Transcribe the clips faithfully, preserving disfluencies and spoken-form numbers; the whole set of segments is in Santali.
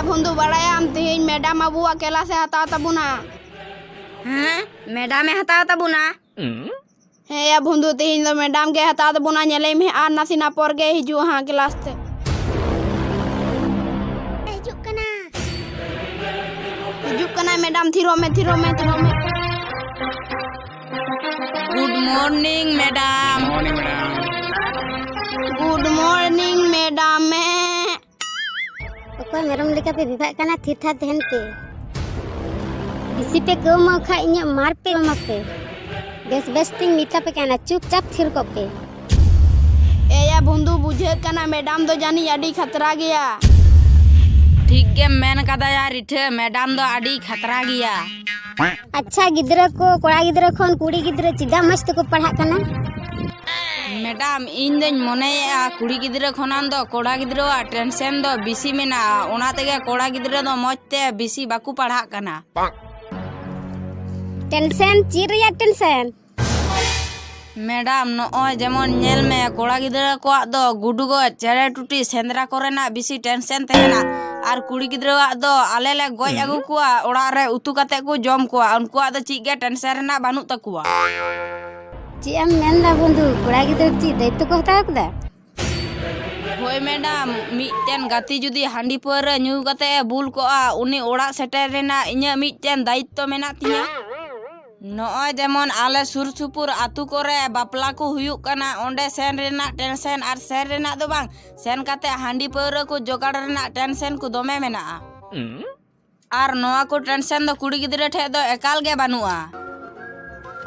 ᱵᱚᱱᱫᱷᱩ, ᱵᱟᱲᱟᱭᱟᱢ, ᱛᱮᱦᱮᱧ ᱢᱮᱰᱟᱢ ᱟᱵᱚᱣᱟᱜ ᱠᱮᱞᱟᱥ ᱮ ᱦᱟᱛᱟᱣ ᱛᱟᱵᱚᱱᱟ᱾ ᱦᱮᱸ, ᱢᱮᱰᱟᱢ ᱮ ᱦᱟᱛᱟᱣ ᱛᱟᱵᱚᱱᱟ? ᱦᱮᱸ ᱭᱟ ᱵᱚᱱᱫᱷᱩ, ᱛᱮᱦᱮᱧ ᱫᱚ ᱢᱮᱰᱟᱢ ᱜᱮ ᱦᱟᱛᱟᱣ ᱛᱟᱵᱚᱱᱟ᱾ ᱧᱮᱞᱮᱭ ᱢᱮ, ᱟᱨ ᱱᱟᱥᱮᱱᱟᱜ ᱯᱚᱨ ᱜᱮ ᱦᱤᱡᱩᱜᱼᱟ ᱦᱟᱸᱜ ᱠᱮᱞᱟᱥ ᱛᱮ᱾ ᱦᱤᱡᱩᱜ ᱠᱟᱱᱟ᱾ ᱦᱤᱡᱩᱜ ᱠᱟᱱᱟᱭ ᱢᱮᱰᱟᱢ, ᱛᱷᱤᱨᱚᱜ ᱢᱮ, ᱛᱷᱤᱨᱚᱜ ᱢᱮ, ᱛᱷᱤᱨᱚᱜ ᱢᱮ᱾ Good morning, madam. Morning, madam. Good morning, madam. ᱚᱠᱚᱭ ᱢᱮᱨᱚᱢ ᱞᱮᱠᱟ ᱯᱮ ᱵᱷᱤᱵᱷᱟᱜ ᱠᱟᱱᱟ? ᱛᱷᱤᱨ ᱛᱷᱟᱨ ᱛᱟᱦᱮᱱ ᱯᱮ᱾ ᱵᱮᱥᱤ ᱯᱮ ᱠᱟᱹᱣᱢᱟᱹᱣ ᱠᱷᱟᱡ ᱤᱧᱟᱹᱜ ᱢᱟᱨ ᱯᱮ ᱮᱢᱟ ᱯᱮ᱾ ᱵᱮᱥ ᱵᱮᱥ ᱛᱤᱧ ᱢᱮᱛᱟ ᱯᱮ ᱠᱟᱱᱟ, ᱪᱩᱯᱪᱟᱯ ᱛᱷᱤᱨ ᱠᱚᱜ ᱯᱮ᱾ ᱮᱭᱟ ᱵᱚᱱᱫᱷᱩ, ᱵᱩᱡᱷᱟᱹᱜ ᱠᱟᱱᱟ ᱢᱮᱰᱟᱢ ᱫᱚ ᱡᱟᱹᱱᱤᱡ ᱟᱹᱰᱤ ᱠᱷᱟᱛᱨᱟ ᱜᱮᱭᱟ᱾ ᱴᱷᱤᱠ ᱜᱮᱢ ᱢᱮᱱ ᱠᱟᱫᱟ ᱭᱟ ᱨᱤᱴᱷᱟᱹ, ᱢᱮᱰᱟᱢ ᱫᱚ ᱟᱹᱰᱤ ᱠᱷᱟᱛᱨᱟ ᱜᱮᱭᱟ᱾ ᱟᱪᱪᱷᱟ, ᱜᱤᱫᱽᱨᱟᱹ ᱠᱚ, ᱠᱚᱲᱟ ᱜᱤᱫᱽᱨᱟᱹ ᱠᱷᱚᱱ ᱠᱩᱲᱤ ᱜᱤᱫᱽᱨᱟᱹ ᱪᱮᱫᱟᱜ ᱢᱚᱡᱽ ᱛᱮᱠᱚ ᱯᱟᱲᱦᱟᱜ ᱠᱟᱱᱟ? ᱢᱮᱰᱟᱢ, ᱤᱧ ᱫᱚᱧ ᱢᱚᱱᱮᱭᱮᱜᱼᱟ, ᱠᱩᱲᱤ ᱜᱤᱫᱽᱨᱟᱹ ᱠᱷᱚᱱᱟᱜ ᱫᱚ ᱠᱚᱲᱟ ᱜᱤᱫᱽᱨᱟᱹᱣᱟᱜ ᱴᱮᱱᱥᱮᱱ ᱫᱚ ᱵᱮᱥᱤ ᱢᱮᱱᱟᱜᱼᱟ, ᱚᱱᱟ ᱛᱮᱜᱮ ᱠᱚᱲᱟ ᱜᱤᱫᱽᱨᱟᱹ ᱫᱚ ᱢᱚᱡᱽ ᱛᱮ ᱵᱮᱥᱤ ᱵᱟᱠᱚ ᱯᱟᱲᱦᱟᱜ ᱠᱟᱱᱟ᱾ ᱴᱮᱱᱥᱮᱱ? ᱪᱮᱫ ᱨᱮᱭᱟᱜ ᱴᱮᱱᱥᱮᱱ? ᱢᱮᱰᱟᱢ, ᱱᱚᱜᱼᱚᱭ ᱡᱮᱢᱚᱱ ᱧᱮᱞ ᱢᱮ, ᱠᱚᱲᱟ ᱜᱤᱫᱽᱨᱟᱹ ᱠᱚᱣᱟᱜ ᱫᱚ ᱜᱩᱰᱩ ᱜᱚᱡ, ᱪᱮᱬᱮ ᱴᱩᱴᱤ ᱥᱮᱸᱫᱽᱨᱟ ᱠᱚᱨᱮᱱᱟᱜ ᱵᱮᱥᱤ ᱴᱮᱱᱥᱮᱱ ᱛᱟᱦᱮᱱᱟ, ᱟᱨ ᱠᱩᱲᱤ ᱜᱤᱫᱽᱨᱟᱹᱣᱟᱜ ᱫᱚ ᱟᱞᱮ ᱞᱮ ᱜᱚᱡ ᱟᱹᱜᱩ ᱠᱚᱣᱟ, ᱚᱲᱟᱜ ᱨᱮ ᱩᱛᱩ ᱠᱟᱛᱮ ᱠᱚ ᱡᱚᱢ ᱠᱚᱣᱟ, ᱩᱱᱠᱩᱣᱟᱜ ᱫᱚ ᱪᱮᱫ ᱜᱮ ᱴᱮᱱᱥᱮᱱ ᱨᱮᱱᱟᱜ ᱵᱟᱹᱱᱩᱜ ᱛᱟᱠᱚᱣᱟ᱾ ᱪᱮᱫ ᱮᱢ ᱢᱮᱱᱫᱟ ᱵᱚᱱᱫᱷᱩ, ᱠᱚᱲᱟ ᱜᱤᱫᱽᱨᱟᱹ ᱪᱮᱫ ᱫᱟᱭᱤᱛᱛᱚ ᱠᱚ ᱦᱟᱛᱟᱣ ᱠᱮᱫᱟ? ᱦᱳᱭ ᱢᱮᱰᱟᱢ, ᱢᱤᱫᱴᱮᱱ ᱜᱟᱛᱮ ᱡᱩᱫᱤ ᱦᱟᱺᱰᱤ ᱯᱟᱹᱣᱨᱟᱹ ᱧᱩ ᱠᱟᱛᱮ ᱮ ᱵᱩᱞ ᱠᱚᱜᱼᱟ, ᱩᱱᱤ ᱚᱲᱟᱜ ᱥᱮᱴᱮᱨ ᱨᱮᱱᱟᱜ ᱤᱧᱟᱹᱜ ᱢᱤᱫᱴᱮᱱ ᱫᱟᱭᱤᱛᱛᱚ ᱢᱮᱱᱟᱜ ᱛᱤᱧᱟᱹ᱾ ᱱᱚᱜᱼᱚᱭ ᱡᱮᱢᱚᱱ ᱟᱞᱮ ᱥᱩᱨ ᱥᱩᱯᱩᱨ ᱟᱛᱳ ᱠᱚᱨᱮ ᱵᱟᱯᱞᱟ ᱠᱚ ᱦᱩᱭᱩᱜ ᱠᱟᱱᱟ, ᱚᱸᱰᱮ ᱥᱮᱱ ᱨᱮᱱᱟᱜ ᱴᱮᱱᱥᱮᱱ, ᱟᱨ ᱥᱮᱱ ᱨᱮᱱᱟᱜ ᱫᱚ ᱵᱟᱝ, ᱥᱮᱱ ᱠᱟᱛᱮ ᱦᱟᱺᱰᱤ ᱯᱟᱹᱣᱨᱟᱹ ᱠᱚ ᱡᱚᱜᱟᱲ ᱨᱮᱱᱟᱜ ᱴᱮᱱᱥᱮᱱ ᱠᱚ ᱫᱚᱢᱮ ᱢᱮᱱᱟᱜᱼᱟ᱾ ᱟᱨ ᱱᱚᱣᱟ ᱠᱚ ᱴᱮᱱᱥᱮᱱ ᱫᱚ ᱠᱩᱲᱤ ᱜᱤᱫᱽᱨᱟᱹ ᱴᱷᱮᱡ ᱫᱚ ᱮᱠᱟᱞ ᱜᱮ ᱵᱟᱹᱱᱩᱜᱼᱟ᱾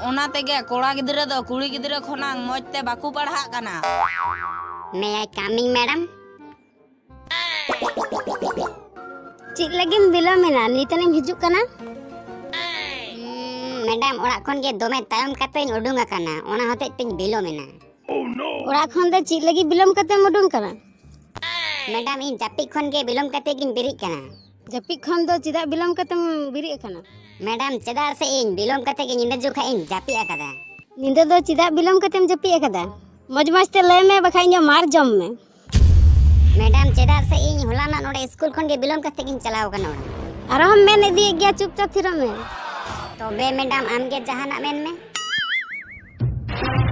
ᱚᱱᱟ ᱛᱮᱜᱮ ᱠᱚᱲᱟ ᱜᱤᱫᱽᱨᱟᱹ ᱫᱚ ᱠᱩᱲᱤ ᱜᱤᱫᱽᱨᱟᱹ ᱠᱷᱚᱱᱟᱝ ᱢᱚᱡᱽ ᱛᱮ ᱵᱟᱠᱚ ᱯᱟᱲᱦᱟᱜ ᱠᱟᱱᱟ᱾ May I coming, madam? ᱪᱮᱫ ᱞᱟᱹᱜᱤᱫ ᱮᱢ ᱵᱤᱞᱚᱢ ᱮᱱᱟ? ᱱᱤᱛ ᱮᱢ ᱦᱤᱡᱩᱜ ᱠᱟᱱᱟ? ᱩᱸ, ᱢᱮᱰᱟᱢ, ᱚᱲᱟᱜ ᱠᱷᱚᱱ ᱜᱮ ᱫᱚᱢᱮ ᱛᱟᱭᱚᱢ ᱠᱟᱛᱮᱧ ᱩᱰᱩᱝ ᱟᱠᱟᱱᱟ, ᱚᱱᱟ ᱦᱚᱛᱮᱡ ᱛᱮᱧ ᱵᱤᱞᱚᱢ ᱮᱱᱟ᱾ ᱚᱲᱟᱜ ᱠᱷᱚᱱ ᱫᱚ ᱪᱮᱫ ᱞᱟᱹᱜᱤᱫ ᱵᱤᱞᱚᱢ ᱠᱟᱛᱮᱢ ᱩᱰᱩᱝ ᱠᱟᱱᱟ? ᱢᱮᱰᱟᱢ, ᱤᱧ ᱡᱟᱹᱯᱤᱫ ᱠᱷᱚᱱ ᱜᱮ ᱵᱤᱞᱚᱢ ᱠᱟᱛᱮ ᱜᱤᱧ ᱵᱮᱨᱮᱫ ᱠᱟᱱᱟ᱾ ᱡᱟᱹᱯᱤᱫ ᱠᱷᱚᱱ ᱫᱚ ᱪᱮᱫᱟᱜ ᱵᱤᱞᱚᱢ ᱠᱟᱛᱮᱢ ᱵᱮᱨᱮᱫ ᱟᱠᱟᱱᱟ? ᱢᱮᱰᱟᱢ, ᱪᱮᱫᱟᱜ ᱥᱮ ᱤᱧ ᱵᱤᱞᱚᱢ ᱠᱟᱛᱮ ᱜᱮ ᱧᱤᱫᱟᱹ ᱡᱚᱠᱷᱟᱡ ᱤᱧ ᱡᱟᱹᱯᱤᱫ ᱟᱠᱟᱫᱟ᱾ ᱧᱤᱫᱟᱹ ᱫᱚ ᱪᱮᱫᱟᱜ ᱵᱤᱞᱚᱢ ᱠᱟᱛᱮᱢ ᱡᱟᱹᱯᱤᱫ ᱟᱠᱟᱫᱟ? ᱢᱚᱡᱽ ᱢᱚᱡᱽ ᱛᱮ ᱞᱟᱹᱭ ᱢᱮ, ᱵᱟᱠᱷᱟᱡ ᱤᱧᱟᱹᱜ ᱢᱟᱨ ᱡᱚᱢ ᱢᱮ᱾ ᱢᱮᱰᱟᱢ, ᱪᱮᱫᱟᱜ ᱥᱮ ᱤᱧ ᱦᱚᱞᱟᱱᱚᱜ ᱱᱚᱰᱮ ᱥᱠᱩᱞ ᱠᱷᱚᱱ ᱜᱮ ᱵᱤᱞᱚᱢ ᱠᱟᱛᱮ ᱜᱤᱧ ᱪᱟᱞᱟᱣ ᱟᱠᱟᱱᱟ ᱚᱲᱟᱜ᱾ ᱟᱨᱦᱚᱸᱢ ᱢᱮᱱ ᱤᱫᱤᱭᱮᱫ ᱜᱮᱭᱟ, ᱪᱩᱯᱪᱟᱯ ᱛᱷᱤᱨᱚᱜ ᱢᱮ᱾ ᱛᱚᱵᱮ ᱢᱮᱰᱟᱢ, ᱟᱢ ᱜᱮ ᱡᱟᱦᱟᱱᱟᱜ ᱢᱮᱱ ᱢᱮ᱾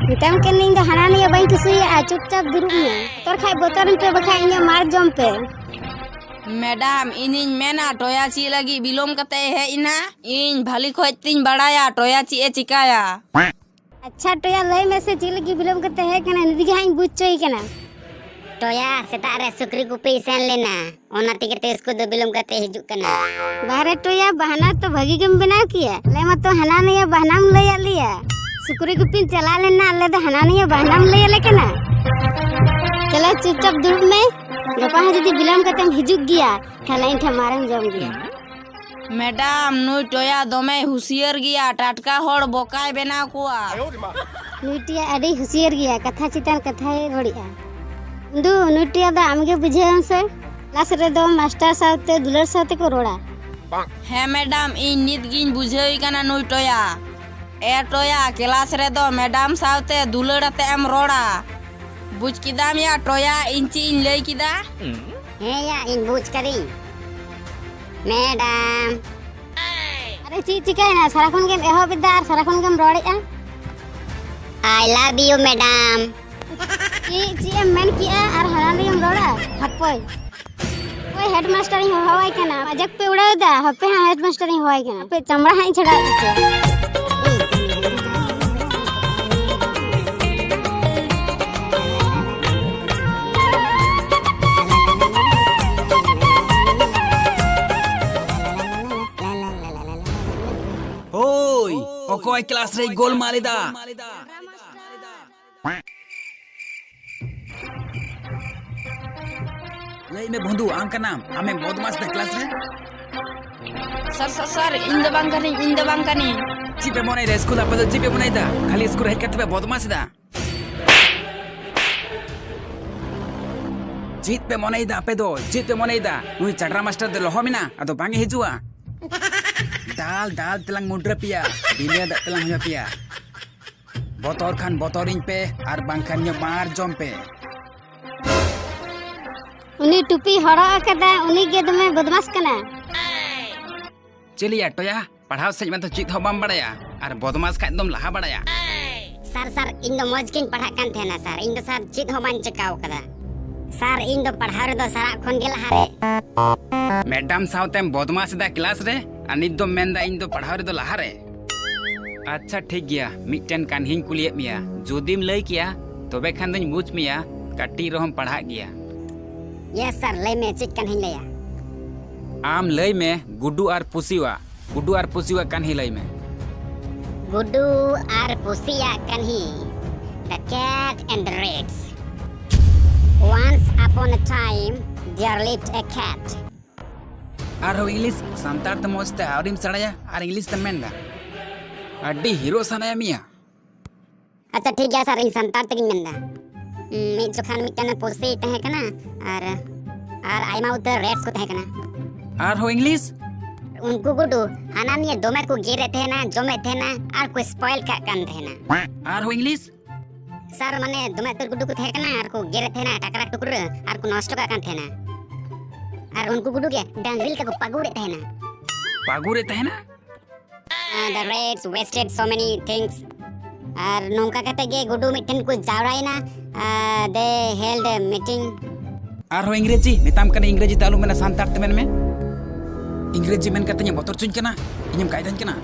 ᱢᱮᱛᱟᱢ ᱠᱟᱹᱱᱟᱹᱧ ᱤᱧ ᱫᱚ ᱦᱟᱱᱟ ᱱᱤᱭᱟᱹ ᱵᱟᱹᱧ ᱠᱩᱥᱤᱭᱟᱜᱼᱟ, ᱪᱩᱯᱪᱟᱯ ᱫᱩᱲᱩᱵ ᱢᱮ᱾ ᱵᱚᱛᱚᱨ ᱠᱷᱟᱡ ᱵᱚᱛᱚᱨ ᱮᱱ ᱯᱮ, ᱵᱟᱠᱷᱟᱡ ᱤᱧᱟᱹᱜ ᱢᱟᱨ ᱡᱚᱢ ᱯᱮ᱾ ᱢᱮᱰᱟᱢ, ᱤᱧᱤᱧ ᱢᱮᱱᱟ ᱴᱚᱭᱟ ᱪᱮᱫ ᱞᱟᱹᱜᱤᱫ ᱵᱤᱞᱚᱢ ᱠᱟᱛᱮ ᱦᱮᱡ ᱮᱱᱟ? ᱤᱧ ᱵᱷᱟᱞᱤ ᱠᱷᱚᱡ ᱛᱤᱧ ᱵᱟᱲᱟᱭᱟ ᱴᱚᱭᱟ ᱪᱮᱫ ᱮ ᱪᱤᱠᱟᱭᱟ᱾ ᱟᱪᱪᱷᱟ ᱴᱚᱭᱟ, ᱞᱟᱹᱭ ᱢᱮᱥᱮ ᱪᱮᱫ ᱞᱟᱹᱜᱤᱫ ᱵᱤᱞᱚᱢ ᱠᱟᱛᱮ ᱦᱮᱡ ᱠᱟᱱᱟ, ᱱᱤᱛ ᱜᱮ ᱦᱟᱸᱜ ᱤᱧ ᱵᱩᱡᱽ ᱦᱚᱪᱚᱭᱮ ᱠᱟᱱᱟ᱾ ᱴᱚᱭᱟ, ᱥᱮᱛᱟᱜ ᱨᱮ ᱥᱩᱠᱨᱤ ᱜᱩᱯᱤᱭ ᱥᱮᱱ ᱞᱮᱱᱟ, ᱚᱱᱟ ᱛᱮᱜᱮ ᱛᱮ ᱥᱠᱩᱞ ᱫᱚ ᱵᱤᱞᱚᱢ ᱠᱟᱛᱮ ᱦᱤᱡᱩᱜ ᱠᱟᱱᱟ᱾ ᱵᱟᱦᱨᱮ ᱴᱚᱭᱟ, ᱵᱟᱦᱟᱱᱟ ᱛᱚ ᱵᱷᱟᱹᱜᱤ ᱜᱮᱢ ᱵᱮᱱᱟᱣ ᱠᱮᱭᱟ, ᱟᱞᱮ ᱢᱟᱛᱚ ᱦᱟᱱᱟ ᱱᱤᱭᱟᱹ ᱵᱟᱦᱱᱟᱢ ᱞᱟᱹᱭᱟᱫ ᱞᱮᱭᱟ᱾ ᱥᱩᱠᱨᱤ ᱜᱩᱯᱤᱧ ᱪᱟᱞᱟᱣ ᱞᱮᱱᱟ, ᱟᱞᱮ ᱫᱚ ᱦᱟᱱᱟ ᱱᱤᱭᱟᱹ ᱵᱟᱦᱱᱟᱢ ᱞᱟᱹᱭ ᱟᱞᱮ ᱠᱟᱱᱟ᱾ ᱪᱚᱞᱚ ᱪᱩᱯᱪᱟᱯ ᱫᱩᱲᱩᱵ ᱢᱮ, ᱜᱟᱯᱟ ᱦᱚᱸ ᱡᱩᱫᱤ ᱵᱤᱞᱚᱢ ᱠᱟᱛᱮᱢ ᱦᱤᱡᱩᱜ ᱜᱮᱭᱟ, ᱠᱷᱟᱱ ᱤᱧ ᱴᱷᱮᱱ ᱢᱟᱨᱮᱢ ᱡᱚᱢ ᱜᱮᱭᱟ᱾ ᱢᱮᱰᱟᱢ, ᱱᱩᱭ ᱴᱚᱭᱟ ᱫᱚᱢᱮᱭ ᱦᱩᱥᱤᱭᱟᱹᱨ ᱜᱮᱭᱟ, ᱴᱟᱴᱠᱟ ᱦᱚᱲ ᱵᱚᱠᱟᱭ ᱵᱮᱱᱟᱣ ᱠᱚᱣᱟ᱾ ᱱᱩᱭ ᱴᱚᱭᱟ ᱟᱹᱰᱤ ᱦᱩᱥᱤᱭᱟᱹᱨ ᱜᱮᱭᱟ, ᱠᱟᱛᱷᱟ ᱪᱮᱛᱟᱱ ᱠᱟᱛᱷᱟᱭ ᱨᱚᱲᱮᱜᱼᱟ᱾ ᱫᱩ, ᱱᱩᱭ ᱴᱚᱭᱟ ᱫᱚ ᱟᱢᱜᱮ ᱵᱩᱡᱷᱟᱹᱣ ᱮᱢ ᱥᱮ᱾ ᱠᱞᱟᱥ ᱨᱮᱫᱚ ᱢᱟᱥᱴᱟᱨ ᱥᱟᱶᱛᱮ ᱫᱩᱞᱟᱹᱲ ᱥᱟᱶᱛᱮ ᱠᱚ ᱨᱚᱲᱟ᱾ ᱦᱮᱸ ᱢᱮᱰᱟᱢ, ᱤᱧ ᱱᱤᱛ ᱜᱤᱧ ᱵᱩᱡᱷᱟᱹᱣᱮ ᱠᱟᱱᱟ ᱱᱩᱭ ᱴᱚᱭᱟ᱾ ᱮ ᱴᱚᱭᱟ, ᱠᱞᱟᱥ ᱨᱮᱫᱚ ᱢᱮᱰᱟᱢ ᱥᱟᱶᱛᱮ ᱫᱩᱞᱟᱹᱲ ᱟᱛᱮ ᱮᱢ ᱨᱚᱲᱟ᱾ ᱵᱩᱡᱽ ᱠᱮᱫᱟᱢ ᱭᱟ ᱴᱚᱭᱟ, ᱤᱧ ᱪᱮᱫ ᱤᱧ ᱞᱟᱹᱭ ᱠᱮᱫᱟ? ᱦᱮᱸ ᱭᱟ, ᱤᱧ ᱵᱩᱡᱽ ᱠᱟᱫᱤᱧ᱾ ᱢᱮᱰᱟᱢ᱾ ᱟᱨᱮ ᱪᱮᱫ ᱪᱤᱠᱟᱹᱭᱮᱱᱟ? ᱥᱟᱨᱟ ᱠᱷᱚᱱ ᱜᱮᱢ ᱮᱦᱚᱵ ᱮᱫᱟ ᱟᱨ ᱥᱟᱨᱟ ᱠᱷᱚᱱ ᱜᱮᱢ ᱨᱚᱲᱮᱫᱼᱟ᱾ I love you, madam. ᱪᱮᱫ, ᱪᱮᱫ ᱮᱢ ᱢᱮᱱ ᱠᱮᱜᱼᱟ ᱟᱨ ᱦᱟᱱᱟ ᱞᱟᱹᱭᱮᱢ ᱨᱚᱲᱟ? ᱦᱟᱯᱳᱭ᱾ ᱦᱳᱭ, ᱦᱮᱰ ᱢᱟᱥᱴᱟᱨ ᱤᱧ ᱦᱚᱦᱚᱣᱟᱭ ᱠᱟᱱᱟ᱾ ᱢᱟᱡᱟᱠ ᱯᱮ ᱩᱲᱟᱹᱣ ᱮᱫᱟ᱾ ᱦᱟᱯᱮ ᱦᱟᱸᱜ ᱦᱮᱰ ᱢᱟᱥᱴᱟᱨ ᱤᱧ ᱦᱚᱦᱚᱣᱟᱭ ᱠᱟᱱᱟ᱾ ᱦᱟᱯᱮ ᱪᱟᱢᱲᱟ ᱦᱟᱸᱜ ᱤᱧ ᱪᱷᱟᱰᱟᱣ ᱮᱫ ᱛᱟᱯᱮᱭᱟ᱾ ᱦᱳᱭ, ᱚᱠᱚᱭ ᱠᱞᱟᱥ ᱨᱮᱭ ᱜᱳᱞᱢᱟᱞ ᱮᱫᱟ? ᱞᱟᱹᱭ ᱢᱮ ᱵᱚᱱᱫᱷᱩ, ᱟᱢ ᱠᱟᱱᱟᱢ? ᱟᱢᱮᱢ ᱵᱚᱫᱢᱟᱥ ᱫᱟ ᱠᱞᱟᱥ ᱨᱮ? ᱥᱟᱨ, ᱥᱟᱨ, ᱥᱟᱨ, ᱤᱧ ᱫᱚ ᱵᱟᱝ ᱠᱟᱹᱱᱟᱹᱧ, ᱤᱧ ᱫᱚ ᱵᱟᱝ ᱠᱟᱹᱱᱟᱹᱧ᱾ ᱪᱮᱫ ᱯᱮ ᱢᱚᱱᱮᱭᱮᱫᱟ ᱥᱠᱩᱞ? ᱟᱯᱮ ᱫᱚ ᱪᱮᱫ ᱯᱮ ᱢᱚᱱᱮᱭᱮᱫᱟ? ᱠᱷᱟᱹᱞᱤ ᱥᱠᱩᱞ ᱨᱮ ᱦᱮᱡ ᱠᱟᱛᱮ ᱯᱮ ᱵᱚᱫᱢᱟᱥ ᱮᱫᱟ? ᱪᱮᱫ ᱯᱮ ᱢᱚᱱᱮᱭᱮᱫᱟ ᱟᱯᱮ ᱫᱚ? ᱪᱮᱫ ᱯᱮ ᱢᱚᱱᱮᱭᱮᱫᱟ? ᱱᱩᱭ ᱪᱟᱰᱨᱟ ᱢᱟᱥᱴᱟᱨ ᱫᱚ ᱞᱚᱦᱚᱢ ᱮᱱᱟ, ᱟᱫᱚ ᱵᱟᱝ ᱮ ᱦᱤᱡᱩᱜᱼᱟ᱾ ᱫᱟᱞ ᱫᱟᱞ ᱛᱮᱞᱟᱝ ᱢᱩᱰᱨᱟᱹ ᱯᱮᱭᱟ, ᱵᱤᱱᱟᱹ ᱫᱟᱜ ᱛᱮᱞᱟᱝ ᱦᱩᱭᱟ ᱯᱮᱭᱟ᱾ ᱵᱚᱛᱚᱨ ᱠᱷᱟᱱ ᱵᱚᱛᱚᱨᱤᱧ ᱯᱮ, ᱟᱨ ᱵᱟᱝᱠᱷᱟᱱ ᱧᱚᱜ ᱢᱟᱨ ᱡᱚᱢ ᱯᱮ᱾ ᱩᱱᱤ ᱴᱩᱯᱤ ᱦᱚᱨᱚᱜ ᱟᱠᱟᱫᱟ, ᱩᱱᱤ ᱜᱮ ᱫᱚᱢᱮ ᱵᱚᱫᱢᱟᱥ ᱠᱟᱱᱟ᱾ ᱪᱮᱞᱤᱭᱟ ᱴᱚᱭᱟ, ᱯᱟᱲᱦᱟᱣ ᱥᱮᱫ ᱢᱟᱛᱚ ᱪᱮᱫ ᱦᱚᱸ ᱵᱟᱢ ᱵᱟᱲᱟᱭᱟ, ᱟᱨ ᱵᱚᱫᱢᱟᱥ ᱠᱷᱟᱡ ᱫᱚᱢ ᱞᱟᱦᱟ ᱵᱟᱲᱟᱭᱟ᱾ ᱥᱟᱨ, ᱥᱟᱨ, ᱤᱧ ᱫᱚ ᱢᱚᱡᱽ ᱜᱤᱧ ᱯᱟᱲᱦᱟᱜ ᱠᱟᱱ ᱛᱟᱦᱮᱱᱟ ᱥᱟᱨ, ᱤᱧ ᱫᱚ ᱥᱟᱨ ᱪᱮᱫ ᱦᱚᱸ ᱵᱟᱹᱧ ᱪᱤᱠᱟᱹᱣ ᱠᱟᱫᱟ᱾ ᱥᱟᱨ, ᱤᱧ ᱫᱚ ᱯᱟᱲᱦᱟᱣ ᱨᱮᱫᱚ ᱥᱟᱨᱟᱜ ᱠᱷᱚᱱ ᱜᱮ ᱞᱟᱦᱟ ᱨᱮ᱾ ᱢᱮᱰᱟᱢ ᱥᱟᱶᱛᱮᱢ ᱵᱚᱫᱢᱟᱥ ᱮᱫᱟ ᱠᱞᱟᱥ ᱨᱮ, ᱟᱨ ᱱᱤᱛ ᱫᱚᱢ ᱢᱮᱱᱫᱟ ᱤᱧ ᱫᱚ ᱯᱟᱲᱦᱟᱣ ᱨᱮᱫᱚ ᱞᱟᱦᱟ ᱨᱮ᱾ ᱟᱪᱪᱷᱟ ᱴᱷᱤᱠ ᱜᱮᱭᱟ, ᱢᱤᱫᱴᱮᱱ ᱠᱟᱹᱱᱦᱤᱧ ᱠᱩᱞᱤᱭᱮᱫ ᱢᱮᱭᱟ, ᱡᱩᱫᱤᱢ ᱞᱟᱹᱭ ᱠᱮᱭᱟ ᱛᱚᱵᱮ ᱠᱷᱟᱱ ᱫᱚᱧ ᱵᱩᱡᱽ ᱢᱮᱭᱟ, ᱠᱟᱹᱴᱤᱡ ᱨᱮᱦᱚᱸᱢ ᱯᱟᱲᱦᱟᱜ ᱜᱮᱭᱟ᱾ ᱭᱮᱥ ᱥᱟᱨ, ᱞᱟᱹᱭ ᱢᱮ, ᱪᱮᱫ ᱠᱟᱹᱱᱦᱤᱧ ᱞᱟᱹᱭᱟ? ᱟᱢ ᱞᱟᱹᱭ ᱢᱮ, ᱜᱩᱰᱩ ᱟᱨ ᱯᱩᱥᱤᱣᱟᱜ, ᱜᱩᱰᱩ ᱟᱨ ᱯᱩᱥᱤᱣᱟᱜ ᱠᱟᱹᱱᱦᱤ ᱞᱟᱹᱭ ᱢᱮ᱾ ᱜᱩᱰᱩ ᱟᱨ ᱯᱩᱥᱤᱭᱟᱜ ᱠᱟᱹᱱᱦᱤ, The Cat and the Rats. Once upon a time, there lived a cat. ᱟᱨᱦᱚᱸ ᱤᱝᱞᱤᱥ, ᱥᱟᱱᱛᱟᱲ ᱛᱮ ᱢᱚᱡᱽ ᱛᱮ ᱟᱹᱣᱨᱤᱢ ᱥᱮᱬᱟᱭᱟ ᱟᱨ ᱤᱝᱞᱤᱥ ᱛᱮᱢ ᱢᱮᱱᱫᱟ᱾ ᱟᱹᱰᱤ ᱦᱤᱨᱳ ᱥᱟᱱᱟᱭᱮᱫ ᱢᱮᱭᱟ᱾ ᱟᱪᱪᱷᱟ ᱴᱷᱤᱠ ᱜᱮᱭᱟ ᱥᱟᱨ, ᱤᱧ ᱥᱟᱱᱛᱟᱲ ᱛᱮᱜᱤᱧ ᱢᱮᱱᱫᱟ᱾ ᱩᱸ, ᱢᱤᱫ ᱡᱚᱠᱷᱟᱱ ᱢᱤᱫᱴᱮᱱ ᱯᱩᱥᱤ ᱛᱟᱦᱮᱸ ᱠᱟᱱᱟ ᱟᱨ, ᱟᱨ ᱟᱭᱢᱟ ᱩᱛᱟᱹᱨ ᱨᱮᱴᱥ ᱠᱚ ᱛᱟᱦᱮᱸ ᱠᱟᱱᱟ᱾ ᱟᱨᱦᱚᱸ ᱤᱝᱞᱤᱥ? ᱩᱱᱠᱩ ᱜᱩᱰᱩ ᱦᱟᱱᱟ ᱱᱤᱭᱟᱹ ᱫᱚᱢᱮ ᱠᱚ ᱜᱮᱨᱮᱫ ᱛᱟᱦᱮᱱᱟ, ᱡᱚᱢᱮᱫ ᱛᱟᱦᱮᱱᱟ ᱟᱨ ᱠᱚ ᱥᱯᱚᱭᱮᱞ ᱠᱟᱜ ᱠᱟᱱ ᱛᱟᱦᱮᱱᱟ᱾ ᱟᱨᱦᱚᱸ ᱤᱝᱞᱤᱥ? ᱥᱟᱨ, ᱢᱟᱱᱮ ᱫᱚᱢᱮ ᱩᱛᱟᱹᱨ ᱜᱩᱰᱩ ᱠᱚ ᱛᱟᱦᱮᱸ ᱠᱟᱱᱟ ᱟᱨ ᱠᱚ ᱜᱮᱨᱮᱫ ᱛᱟᱦᱮᱱᱟ ᱴᱟᱠᱨᱟ ᱴᱩᱠᱨᱟᱹ ᱟᱨ ᱠᱚ ᱱᱚᱥᱴᱚ ᱠᱟᱜ ᱠᱟᱱ ᱛᱟᱦᱮᱱᱟ᱾ ᱟᱨ ᱩᱱᱠᱩ ᱜᱩᱰᱩ ᱜᱮ ᱰᱟᱝᱨᱤ ᱞᱮᱠᱟ ᱠᱚ ᱯᱟᱹᱜᱩᱨᱮᱫ ᱛᱟᱦᱮᱱᱟ᱾ ᱯᱟᱹᱜᱩᱨᱮᱫ ᱛᱟᱦᱮᱱᱟ? Uh, the rats wasted so many things. ᱟᱨ ᱱᱚᱝᱠᱟ ᱠᱟᱛᱮ ᱜᱮ ᱜᱩᱰᱩ ᱢᱤᱫᱴᱷᱮᱱ ᱠᱚ ᱡᱟᱣᱨᱟᱭᱮᱱᱟ᱾ Uh, they held a meeting. ᱟᱨᱦᱚᱸ ᱤᱝᱨᱮᱡᱤ ᱢᱮᱛᱟᱢ ᱠᱟᱱᱟ, ᱤᱝᱨᱮᱡᱤ ᱛᱮ ᱟᱞᱚᱢ ᱢᱮᱱᱟ, ᱥᱟᱱᱛᱟᱲ ᱛᱮ ᱢᱮᱱ ᱢᱮ᱾ ᱤᱝᱨᱮᱡᱤ ᱢᱮᱱ ᱠᱟᱛᱮ ᱤᱧᱮᱢ ᱵᱚᱛᱚᱨ ᱦᱚᱪᱚᱧ ᱠᱟᱱᱟ, ᱤᱧᱮᱢ ᱠᱟᱭᱫᱟᱧ ᱠᱟᱱᱟ᱾